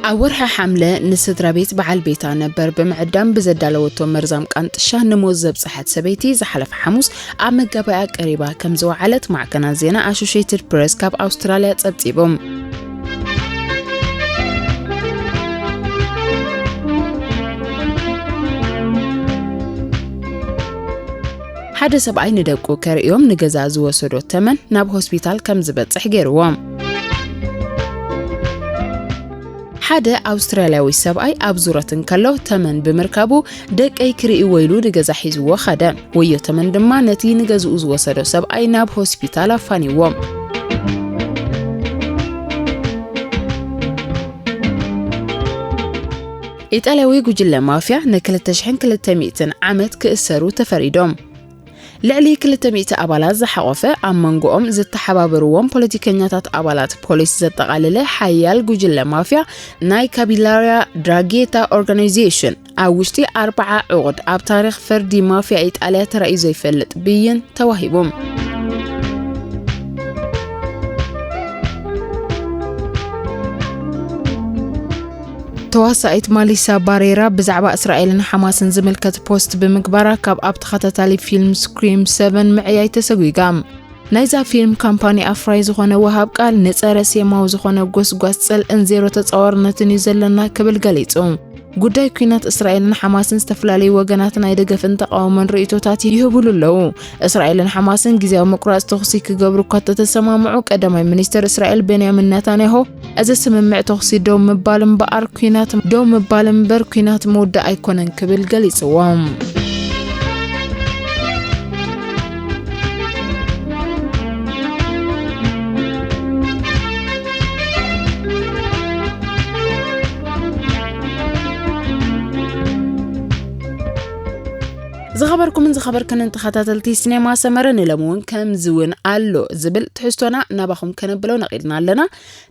ኣብ ወርሒ ሓምለ ንስድራ ቤት በዓል ቤታ ነበር ብምዕዳም ብዘዳለወቶ መርዛም ቃንጥሻ ንሞት ዘብጽሐት ሰበይቲ ዝሓለፈ ሓሙስ ኣብ መጋባእያ ቀሪባ ከም ዝወዓለት ማዕከናት ዜና ኣሶሼትድ ፕረስ ካብ ኣውስትራልያ ጸብጺቦም። ሓደ ሰብኣይ ንደቁ ከርእዮም ንገዛ ዝወሰዶ ተመን ናብ ሆስፒታል ከም ዝበጽሕ ገይርዎ። ሓደ ኣውስትራልያዊ ሰብኣይ ኣብ ዙረት እንከሎ ተመን ብምርካቡ ደቀይ ክርኢ ወይሉ ንገዛ ሒዝዎ ኸደ። ወዮ ተመን ድማ ነቲ ንገዝኡ ዝወሰዶ ሰብኣይ ናብ ሆስፒታል ኣፋንይዎ። ኢጣልያዊ ጉጅለ ማፍያ ን ክልተ ሽሕን ክልተ ሚእትን ዓመት ክእሰሩ ተፈሪዶም። ልዕሊ ክልተ ሚእቲ ኣባላት ዝሓቖፈ ኣብ መንጎኦም ዝተሓባበርዎም ፖለቲከኛታት ኣባላት ፖሊስ ዘጠቓለለ ሓያል ጉጅለ ማፍያ ናይ ካቢላርያ ድራጌታ ኦርጋናይዜሽን ኣብ ውሽጢ ኣርብዓ ዕቑድ ኣብ ታሪኽ ፍርዲ ማፍያ ኢጣልያ ተራእዩ ዘይፈልጥ ብይን ተዋሂቡ። ተዋሳኢት ማሊሳ ባሬራ ብዛዕባ እስራኤልን ሓማስን ዝምልከት ፖስት ብምግባራ ካብ ኣብ ተኸታታሊ ፊልም ስክሪም ሰቨን ምዕያይ ተሰጒጋ። ናይዛ ፊልም ካምፓኒ ኣፍራይ ዝኾነ ወሃብ ቃል ንጸረ ሴማዊ ዝኾነ ጎስጓስ ጽልእን ዜሮ ተጻዋርነትን እዩ ዘለና ክብል ገሊጹ። ጉዳይ ኲናት እስራኤልን ሓማስን ዝተፈላለዩ ወገናት ናይ ደገፍን ተቓውሞን ርእይቶታት ይህብሉ ኣለዉ። እስራኤልን ሓማስን ግዜያዊ ምቁራጽ ተኹሲ ክገብሩ እኳ እንተተሰማምዑ፣ ቀዳማይ ሚኒስትር እስራኤል ቤንያሚን ነታንያሁ እዚ ስምምዕ ተኹሲ ደው ምባል እምበኣር ኲናት፣ ደው ምባል እምበር ኲናት ምውዳእ ኣይኮነን ክብል ገሊጽዎ። ዝኸበርኩምን ዝኸበርክንን ተኸታተልቲ ሲኔማ ሰመረ፣ ንሎሚ እውን ከምዚ እውን ኣሎ ዝብል ትሕዝቶና ናባኹም ከነብሎ ነቒልና ኣለና።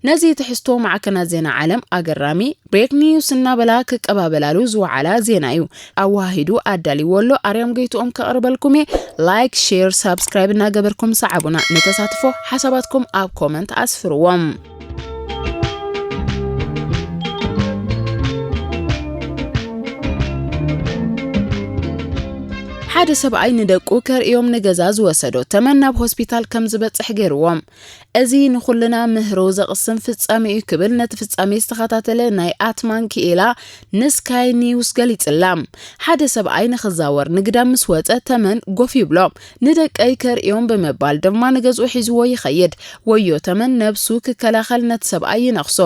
ነዚ ትሕዝቶ ማዕከናት ዜና ዓለም ኣገራሚ ብሬክ ኒውስ እናበላ ክቀባበላሉ ዝወዓላ ዜና እዩ። ኣወሃሂዱ ኣዳልይዎ ኣሎ። ኣርያም ጎይትኦም ከቕርበልኩም እየ። ላይክ፣ ሼር፣ ሳብስክራይብ እናገበርኩም ሰዓቡና። ንተሳትፎ ሓሳባትኩም ኣብ ኮመንት ኣስፍርዎም። ሓደ ሰብኣይ ንደቁ ከርእዮም ንገዛ ዝወሰዶ ተመን ናብ ሆስፒታል ከም ዝበጽሕ ገይርዎም። እዚ ንኹልና ምህሮ ዘቕስም ፍጻሜ እዩ ክብል ነቲ ፍጻሜ ዝተኸታተለ ናይ ኣትማን ክኢላ ንስካይ ኒውስ ገሊጽላ። ሓደ ሰብኣይ ንኽዛወር ንግዳም ምስ ወጸ ተመን ጎፍ ይብሎ። ንደቀይ ከርእዮም ብምባል ድማ ንገዝኡ ሒዝዎ ይኸይድ። ወዮ ተመን ነብሱ ክከላኸል ነቲ ሰብኣይ ይነኽሶ።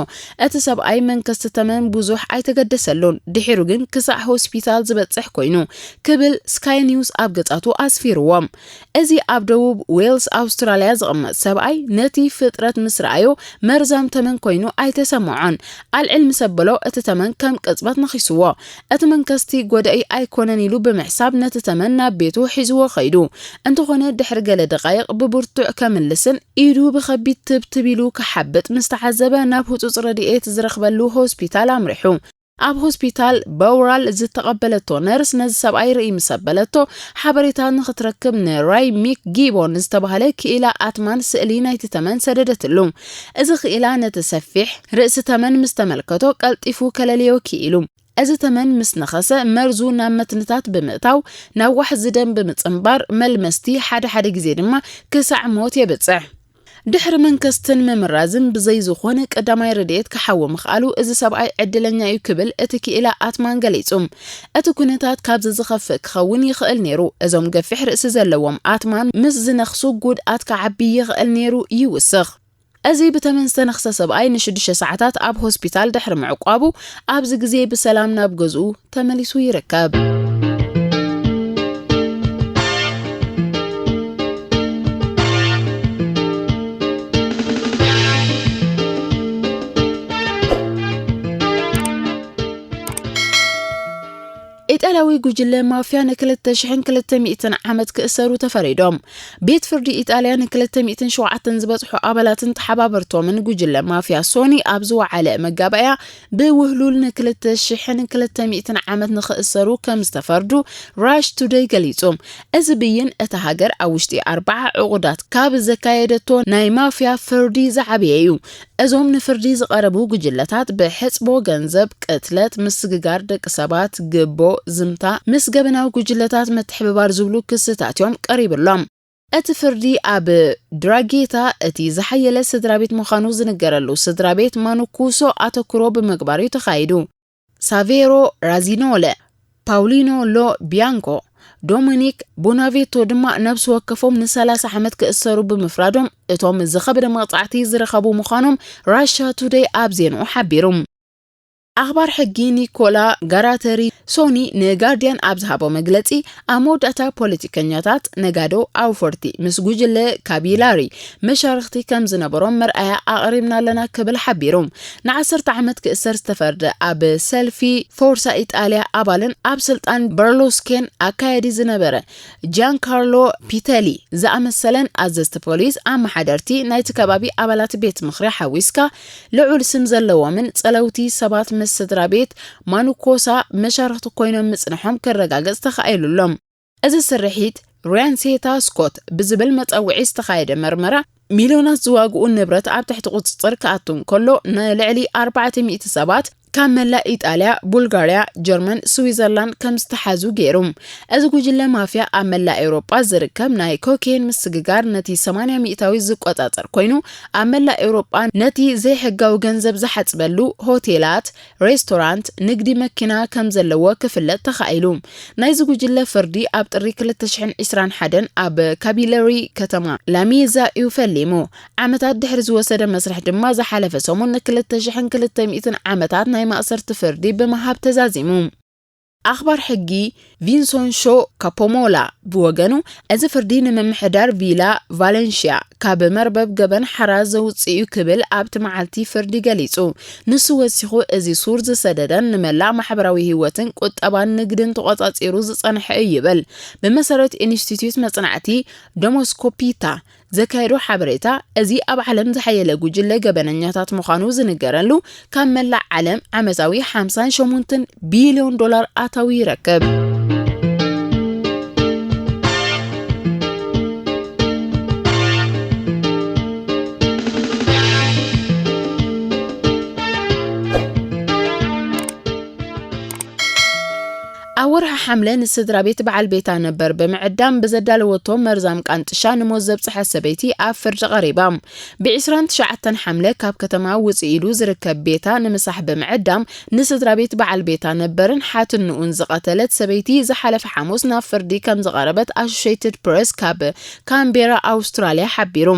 እቲ ሰብኣይ መንከስቲ ተመን ብዙሕ ኣይተገደሰሉን። ድሒሩ ግን ክሳዕ ሆስፒታል ዝበጽሕ ኮይኑ ክብል ስካይ ኒውስ ኣብ ገጻቱ ኣስፊርዎ። እዚ ኣብ ደቡብ ዌልስ ኣውስትራልያ ዝቕመጥ ሰብኣይ ነቲ ፍጥረት ምስ ረኣዮ መርዛም ተመን ኮይኑ ኣይተሰምዖን። ኣልዕል ምስ ኣበሎ እቲ ተመን ከም ቅጽበት ነኺስዎ። እቲ መንከስቲ ጎዳኢ ኣይኮነን ኢሉ ብምሕሳብ ነቲ ተመን ናብ ቤቱ ሒዝዎ ኸይዱ። እንተኾነ ድሕሪ ገለ ደቓይቕ ብብርቱዕ ከምልስን ኢዱ ብኸቢድ ትብትብ ኢሉ ክሓብጥ ምስ ተዓዘበ ናብ ህጹጽ ረድኤት ዝረኽበሉ ሆስፒታል ኣምሪሑ። ኣብ ሆስፒታል በውራል ዝተቐበለቶ ነርስ ነዚ ሰብኣይ ርእይ ምስ ኣበለቶ ሓበሬታ ንኽትረክብ ንራይ ሚክ ጊቦን ዝተባህለ ክኢላ ኣትማን ስእሊ ናይቲ ተመን ሰደደትሉ። እዚ ክኢላ ነቲ ሰፊሕ ርእሲ ተመን ምስ ተመልከቶ ቀልጢፉ ከለልዮ ክኢሉ። እዚ ተመን ምስ ነኸሰ መርዙ ናብ መትንታት ብምእታው ናብ ዋሕዚ ደም ብምጽንባር መልመስቲ ሓደ ሓደ ግዜ ድማ ክሳዕ ሞት የብጽሕ። ድሕሪ መንከስትን ምምራዝን ብዘይ ዝኾነ ቀዳማይ ረድኤት ክሓዊ ምኽኣሉ፣ እዚ ሰብኣይ ዕድለኛ እዩ ክብል እቲ ክኢላ ኣትማን ገሊጹ። እቲ ኩነታት ካብዚ ዝኸፍእ ክኸውን ይኽእል ነይሩ። እዞም ገፊሕ ርእሲ ዘለዎም ኣትማን ምስ ዝነኽሱ ጉድኣት ክዓቢ ይኽእል ነይሩ ይውስኽ። እዚ ብተመን ዝተነኽሰ ሰብኣይ ንሽዱሽተ ሰዓታት ኣብ ሆስፒታል ድሕሪ ምዕቋቡ፣ ኣብዚ ግዜ ብሰላም ናብ ገዝኡ ተመሊሱ ይርከብ። ኢጣልያዊ ጉጅለ ማፍያ ንክልተ ሽሕን ክልተ ሚእትን ዓመት ክእሰሩ ተፈሪዶም። ቤት ፍርዲ ኢጣልያ ንክልተ ሚእትን ሸውዓተን ዝበጽሑ ኣባላትን ተሓባበርቶምን ጉጅለ ማፍያ ሶኒ ኣብ ዝወዓለ መጋባእያ ብውህሉል ንክልተ ሽሕን ክልተ ሚእትን ዓመት ንኽእሰሩ ከም ዝተፈርዱ ራሽ ቱደይ ገሊጹ። እዚ ብይን እታ ሃገር ኣብ ውሽጢ ኣርባዓ ዕቑዳት ካብ ዘካየደቶ ናይ ማፍያ ፍርዲ ዝዓበየ እዩ። እዞም ንፍርዲ ዝቐረቡ ጉጅለታት ብሕጽቦ ገንዘብ፣ ቅትለት፣ ምስግጋር ደቂ ሰባት፣ ግቦ፣ ዝምታ፣ ምስ ገበናዊ ጉጅለታት ምትሕብባር ዝብሉ ክስታት እዮም ቀሪብሎም። እቲ ፍርዲ ኣብ ድራጌታ፣ እቲ ዝሓየለ ስድራ ቤት ምዃኑ ዝንገረሉ ስድራ ቤት ማንኩሶ ኣተኩሮ ብምግባር እዩ ተኻይዱ። ሳቬሮ ራዚኖለ፣ ፓውሊኖ ሎ ቢያንኮ፣ ዶሚኒክ ቦናቬቶ ድማ ነብሲ ወከፎም ንሰላሳ ዓመት ክእሰሩ ብምፍራዶም፣ እቶም ዝኸበደ መቕጻዕቲ ዝረኸቡ ምዃኖም ራሻ ቱደይ ኣብ ዜንኡ ሓቢሩ። ኣኽባር ሕጊ ኒኮላ ጋራተሪ ሶኒ ንጋርዲያን ኣብ ዝሃቦ መግለጺ፣ ኣብ መወዳእታ ፖለቲከኛታት፣ ነጋዶ ኣውፈርቲ ምስ ጉጅለ ካቢላሪ መሻርኽቲ ከም ዝነበሮም መርኣያ ኣቕሪብና ኣለና ክብል ሓቢሩ። ንዓሰርተ ዓመት ክእሰር ዝተፈርደ ኣብ ሰልፊ ፎርሳ ኢጣልያ ኣባልን ኣብ ስልጣን በርሉስኬን ኣካያዲ ዝነበረ ጃንካርሎ ፒተሊ ዝኣመሰለን ኣዘዝቲ ፖሊስ፣ ኣመሓደርቲ ናይቲ ከባቢ፣ ኣባላት ቤት ምኽሪ ሓዊስካ ልዑል ስም ዘለዎምን ጸለውቲ ሰባት ምስ ስድራ ቤት ማኑኮሳ መሻርኽቲ ኮይኖም ምጽንሖም ክረጋገጽ ተኻኢሉሎም። እዚ ስርሒት ሪያንሴታ ስኮት ብዝብል መጸውዒ ዝተኻየደ መርመራ፣ ሚልዮናት ዝዋግኡ ንብረት ኣብ ትሕቲ ቁጽጽር ክኣቱ እንከሎ፣ ንልዕሊ ኣርባዕተ ሚእቲ ሰባት ካብ መላእ ኢጣልያ፣ ቡልጋርያ፣ ጀርመን፣ ስዊዘርላንድ ከም ዝተሓዙ ገይሩ። እዚ ጉጅለ ማፍያ ኣብ መላእ ኤውሮጳ ዝርከብ ናይ ኮኬን ምስግጋር ነቲ ሰማንያ ሚእታዊ ዝቆጻጸር ኮይኑ፣ ኣብ መላእ ኤውሮጳ ነቲ ዘይሕጋዊ ገንዘብ ዝሓጽበሉ ሆቴላት፣ ሬስቶራንት፣ ንግዲ መኪና ከም ዘለዎ ክፍለጥ ተኻኢሉ። ናይዚ ጉጅለ ፍርዲ ኣብ ጥሪ ክልተ ሽሕን ዕስራን ሓደን ኣብ ካቢለሪ ከተማ ላሜዛ እዩ ፈሊሙ። ዓመታት ድሕሪ ዝወሰደ መስርሕ ድማ ዝሓለፈ ሰሙን ንክልተ ሽሕን ክልተ ሚእትን ዓመታት ናይ ማእሰርቲ ፍርዲ ብምሃብ ተዛዚሙ። ኣኽባር ሕጊ ቪንሶንሾ ካፖሞላ ብወገኑ፣ እዚ ፍርዲ ንምምሕዳር ቪላ ቫለንሽያ ካብ መርበብ ገበን ሓራ ዘውጽእ እዩ ክብል ኣብቲ መዓልቲ ፍርዲ ገሊጹ። ንሱ ወሲኹ፣ እዚ ሱር ዝሰደደን ንመላእ ማሕበራዊ ህይወትን ቁጠባን ንግድን ተቖጻጺሩ ዝጸንሐ እዩ ይብል። ብመሰረት ኢንስቲትዩት መጽናዕቲ ደሞስኮፒታ ዘካየዶ ሓበሬታ፣ እዚ ኣብ ዓለም ዝሓየለ ጉጅለ ገበነኛታት ምዃኑ ዝንገረሉ፣ ካብ መላእ ዓለም ዓመታዊ ሓምሳን ሸሞንተን ቢልዮን ዶላር ኣታዊ ይረክብ። ኣብ ወርሒ ሓምለ ንስድራ ቤት በዓል ቤታ ነበር ብምዕዳም ብዘዳለወቶ መርዛም ቃንጥሻ ንሞት ዘብጽሐት ሰበይቲ ኣብ ፍርዲ ቀሪባ። ብ ዕስራን ትሽዓተን ሓምለ ካብ ከተማ ውጽእ ኢሉ ዝርከብ ቤታ ንምሳሕ ብምዕዳም ንስድራ ቤት በዓል ቤታ ነበርን ሓትንኡን ዝቐተለት ሰበይቲ ዝሓለፈ ሓሙስ ናብ ፍርዲ ከም ዝቐረበት ኣሶሼትድ ፕረስ ካብ ካምቤራ ኣውስትራልያ ሓቢሩ።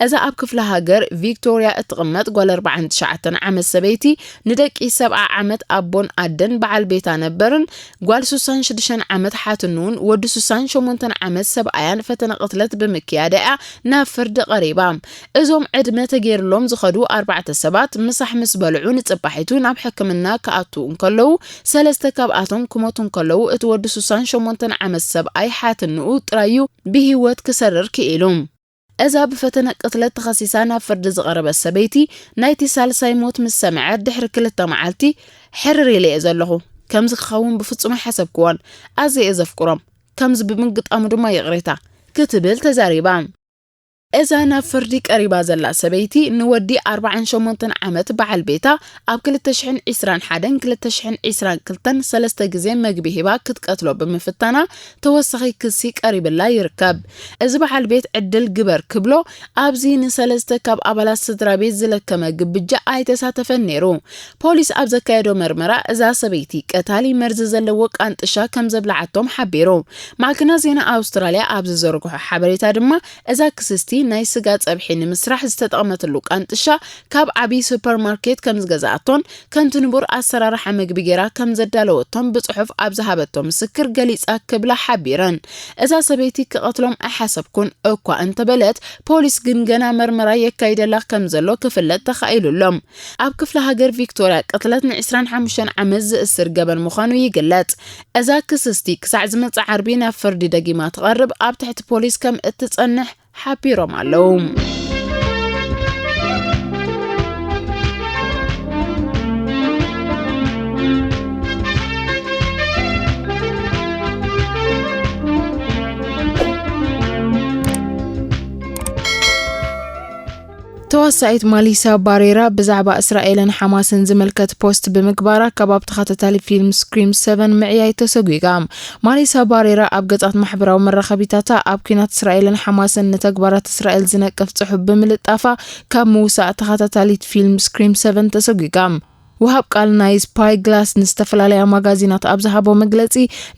እዛ ኣብ ክፍለ ሃገር ቪክቶርያ እትቕመጥ ጓል ኣርባዓን ትሽዓተን ዓመት ሰበይቲ ንደቂ ሰብዓ ዓመት ኣቦን ኣደን በዓል ቤታ ነበርን ጓል ሱሳን ሽዱሽተን ዓመት ሓትንኡን ወዲ ሱሳን ሸሞንተን ዓመት ሰብኣያን ፈተነ ቅትለት ብምክያዳ እያ ናብ ፍርዲ ቀሪባ። እዞም ዕድመ ተገይርሎም ዝኸዱ ኣርባዕተ ሰባት ምሳሕ ምስ በልዑ ንጽባሒቱ ናብ ሕክምና ክኣትዉ እንከለዉ፣ ሰለስተ ካብኣቶም ክሞቱ እንከለዉ፣ እቲ ወዲ ሱሳን ሸሞንተን ዓመት ሰብኣይ ሓትንኡ ጥራዩ ብህይወት ክሰርር ክኢሉ። እዛ ብፈተነ ቅትለት ተኸሲሳ ናብ ፍርዲ ዝቐረበት ሰበይቲ፣ ናይቲ ሳልሳይ ሞት ምስ ሰምዐት ድሕሪ ክልተ መዓልቲ፣ ሕርር ኢለ እየ ዘለኹ። ከምዚ ክኸውን ብፍጹም ኣይሓሰብክዎን። ኣዝየ እየ ዘፍቅሮም። ከምዚ ብምግጣሙ ድማ ይቕሬታ፣ ክትብል ተዛሪባ። እዛ ናብ ፍርዲ ቀሪባ ዘላ ሰበይቲ፣ ንወዲ ኣርባዓን ሸሞንተን ዓመት በዓል ቤታ፣ ኣብ ክልተ ሽሕን ዕስራን ሓደን ክልተ ሽሕን ዕስራን ክልተን ሰለስተ ግዜ መግቢ ሂባ ክትቀትሎ ብምፍታና፣ ተወሳኺ ክሲ ቀሪብላ ይርከብ። እዚ በዓል ቤት ዕድል ግበር ክብሎ፣ ኣብዚ ንሰለስተ ካብ ኣባላት ስድራ ቤት ዝለከመ ግብጃ ኣይተሳተፈን ነይሩ። ፖሊስ ኣብ ዘካየዶ መርመራ፣ እዛ ሰበይቲ ቀታሊ መርዚ ዘለዎ ቃንጥሻ ከም ዘብልዓቶም ሓቢሩ። ማዕከናት ዜና ኣውስትራልያ ኣብ ዝዘርግሖ ሓበሬታ ድማ፣ እዛ ክስስቲ ናይ ስጋ ጸብሒ ንምስራሕ ዝተጠቕመትሉ ቃንጥሻ ካብ ዓቢ ሱፐርማርኬት ከም ዝገዝኣቶን ከምቲ ንቡር ኣሰራርሓ መግቢ ጌራ ከም ዘዳለወቶም ብጽሑፍ ኣብ ዝሃበቶ ምስክር ገሊጻ ክብላ ሓቢረን። እዛ ሰበይቲ ክቐትሎም ኣይሓሰብኩን እኳ እንተበለት፣ ፖሊስ ግን ገና መርመራ የካይደላ ከም ዘሎ ክፍለጥ ተኻኢሉ ኣሎ። ኣብ ክፍለ ሃገር ቪክቶርያ ቅትለት ን ዕስራን ሓሙሽተን ዓመት ዝእስር ገበን ምዃኑ ይግለጽ። እዛ ክስስቲ ክሳዕ ዝመጽእ ዓርቢ ናብ ፍርዲ ደጊማ ትቐርብ ኣብ ትሕቲ ፖሊስ ከም እትጸንሕ ሓቢሮም ኣለዉ። ተዋሳኢት ማሊሳ ባሬራ ብዛዕባ እስራኤልን ሓማስን ዝምልከት ፖስት ብምግባራ፣ ካብ ኣብ ተኸታታሊ ፊልም ስክሪም ሰቨን ምዕያይ ተሰጒጋ። ማሊሳ ባሬራ ኣብ ገጻት ማሕበራዊ መራኸቢታታ፣ ኣብ ኲናት እስራኤልን ሓማስን ንተግባራት እስራኤል ዝነቅፍ ጽሑፍ ብምልጣፋ፣ ካብ ምውሳእ ተኸታታሊት ፊልም ስክሪም ሰቨን ተሰጒጋ። ወሃብ ቃል ናይ ስፓይ ግላስ ንዝተፈላለያ ማጋዚናት ኣብ ዝሃቦ መግለጺ፣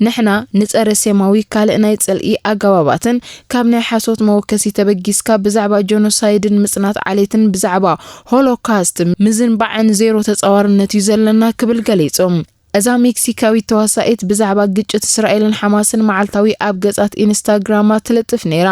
"ንሕና ንጸረ ሴማዊ ካልእ ናይ ጽልኢ ኣገባባትን ካብ ናይ ሓሶት መወከሲ ተበጊስካ ብዛዕባ ጆኖሳይድን ምጽናት ዓሌትን ብዛዕባ ሆሎካስት ምዝንባዕን ዜሮ ተጻዋርነት እዩ ዘለና" ክብል ገሊጹ። እዛ ሜክሲካዊት ተዋሳኢት ብዛዕባ ግጭት እስራኤልን ሓማስን መዓልታዊ ኣብ ገጻት ኢንስታግራማ ትልጥፍ ነይራ።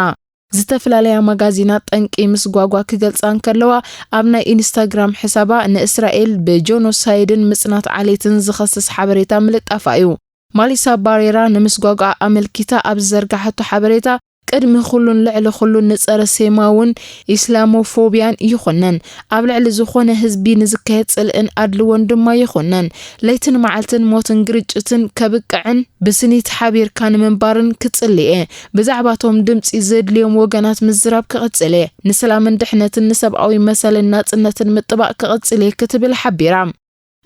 ዝተፈላለያ ማጋዚናት ጠንቂ ምስጓጓ ክገልጻ እንከለዋ፣ ኣብ ናይ ኢንስታግራም ሕሳባ ንእስራኤል ብጆኖሳይድን ምጽናት ዓሌትን ዝኸስስ ሓበሬታ ምልጣፋ እዩ። ማሊሳ ባሬራ ንምስጓጓ ኣመልኪታ ኣብ ዝዘርጋሐቶ ሓበሬታ፣ "ቅድሚ ኩሉን ልዕሊ ኩሉን ንጸረ ሴማውን ኢስላሞፎቢያን ይኹንን ኣብ ልዕሊ ዝኾነ ህዝቢ ንዝካየድ ጽልእን ኣድልዎን ድማ ይኹንን ለይትን መዓልትን ሞትን ግርጭትን ከብቅዕን ብስኒት ሓቢርካ ንምንባርን ክጽሊ እየ። ብዛዕባቶም ድምጺ ዘድልዮም ወገናት ምዝራብ ክቕጽል እየ። ንሰላምን ድሕነትን ንሰብኣዊ መሰልን ናጽነትን ምጥባቕ ክቕጽል እየ" ክትብል ሓቢራ።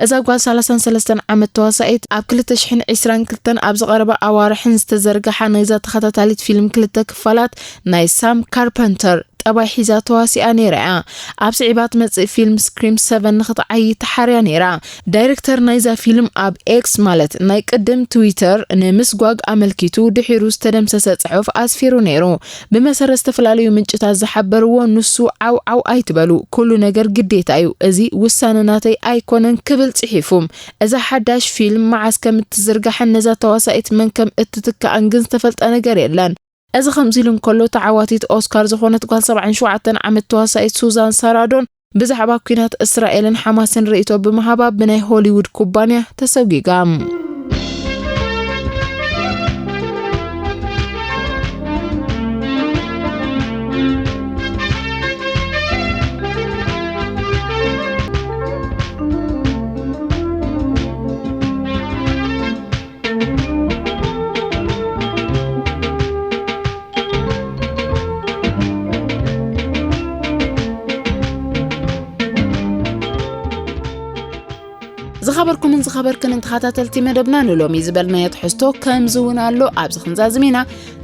እዛ ጓል ሰላሳን ሰለስተን ዓመት ተዋሳኢት ኣብ ክልተ ሽሕን ዕስራን ክልተን ኣብ ዝቐረበ ኣዋርሕን ዝተዘርግሓ ናይዛ ተኸታታሊት ፊልም ክልተ ክፋላት ናይ ሳም ካርፐንተር ጠባይ ሒዛ ተዋሲኣ ነይራ እያ። ኣብ ስዒባ ትመጽእ ፊልም ስክሪም ሰቨን ንኽትዓዪ ተሓርያ ነይራ። ዳይሬክተር ናይዛ ፊልም ኣብ ኤክስ፣ ማለት ናይ ቅድም ትዊተር፣ ንምስጓግ ኣመልኪቱ ድሒሩ ዝተደምሰሰ ጽሑፍ ኣስፊሩ ነይሩ። ብመሰረት ዝተፈላለዩ ምንጭታት ዝሓበርዎ፣ ንሱ "ዓው ዓው ኣይትበሉ፣ ኩሉ ነገር ግዴታ እዩ፣ እዚ ውሳነ ናተይ ኣይኮነን" ክብል ጽሒፉ። እዛ ሓዳሽ ፊልም መዓስ ከም እትዝርጋሕን ነዛ ተዋሳኢት መን ከም እትትክኣን ግን ዝተፈልጠ ነገር የለን። እዚ ከምዚ ኢሉ እንከሎ፣ ተዓዋቲት ኦስካር ዝኾነት ጓል ሰብዓን ሸውዓተን ዓመት ተዋሳኢት ሱዛን ሳራዶን ብዛዕባ ኲናት እስራኤልን ሓማስን ርእይቶ ብምሃባ ብናይ ሆሊውድ ኩባንያ ተሰጒጋ። ዝኸበርኩምን ዝኸበርክንን ተኸታተልቲ መደብና፣ ንሎሚ ዝበልናዮ ትሕዝቶ ከምዚ እውን ኣሎ። ኣብዚ ክንዛዝም ኢና።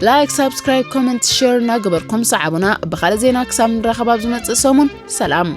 ላይክ፣ ሳብስክራይብ፣ ኮመንት፣ ሼር እናገበርኩም ሰዓቡና። ብኻልእ ዜና ክሳብ ንራኸብ ኣብ ዝመጽእ ሰሙን ሰላም።